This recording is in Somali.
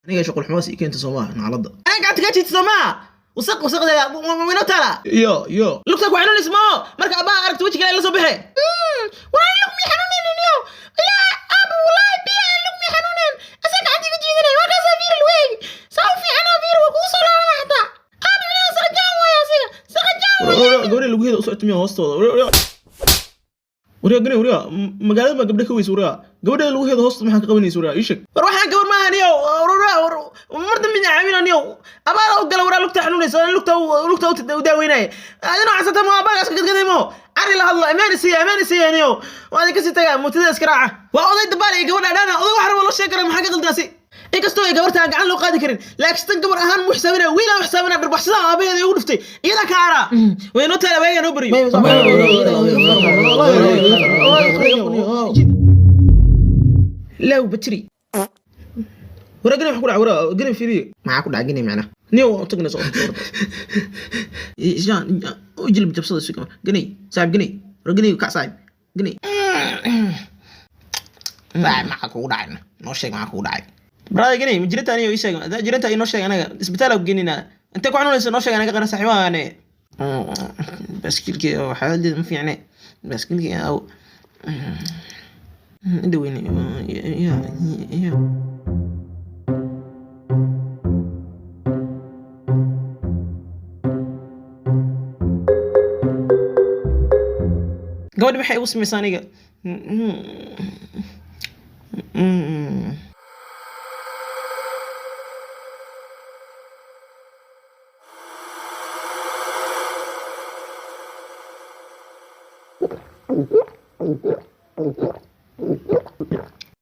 Aniga shuqul xumaas ii keenta soo maaha nacladda. Aniga gacanta kaa jiita soo maaha. Wasaq wasaqdeeda winoo taala. Yo yo. Lugta ku xanuunaysa maaho. Marka abbaa aragto weji kale la soo baxe. Walaa lug mi xanuunaynin yo. Laa abu walaahi bilaa lug mi xanuunayn. Asaa gacanta iga jiidanay. Waa kaasaa fiiri lugeey. Saa u fiicanaa fiiri waa kugu soo laabana xataa. Aabi bilaa saqajaan waaya asiga. Saqajaan waaya. Gabadha lugaheeda u socota miya hoostooda. Waryaa gane waryaa, magaalada baa gabdho ka weysa waryaa. Gabadha lugaheeda hoosta maxaa ka qabanaysa waryaa, ii sheeg. War waxaan gabar maaha niyow. War mar dambe caawina niyow. Abaara u gala waraa lugta xanuunaysa, lugta lugta u daaweynaya. Adina casata ma abaaga iska gadgaday mo. Cari la hadlo, amaan isiiya, amaan isiiya niyow. Waa idin kasii tagaa mootada iska raaca. Waa oday dabaal iyo gabadha dhaana, oday wax rabo loo sheegi kara maxaa ka qaldaasi. Inkastoo ay gabarta aan gacan loo qaadi karin, laakiin tan gabar ahaan mu xisaabinaya, wiil aan u xisaabinaya dhirbaxsada aabaheeda igu dhuftay. Iyada ka araa. Way noo taala waaga noo bariyo. Low battery. Wara gani wax ku dhac wara gani fiiriye. Maxaa ku dhac gani macna? Niyo waan tagna soo. Ishaan u jilib jabsada si gani saaxib gani wara gani kac saaxib gani. Saaxib maxaa kugu dhacay? Noo sheeg maxaa kugu dhacay? Brother gani ma jiranta aniyo ii sheeg. Hadaa jiranta inoo sheeg anaga isbitaal aan ku geynina. Intee ku xanuunaysa noo sheeg anaga qaran saaxiibahaane. Baaskiilkii oo xaaladdeeda ma fiicne. Baaskiilkii aw indhaweyne ya ya. Gabadhi maxay igu samaysaa aniga?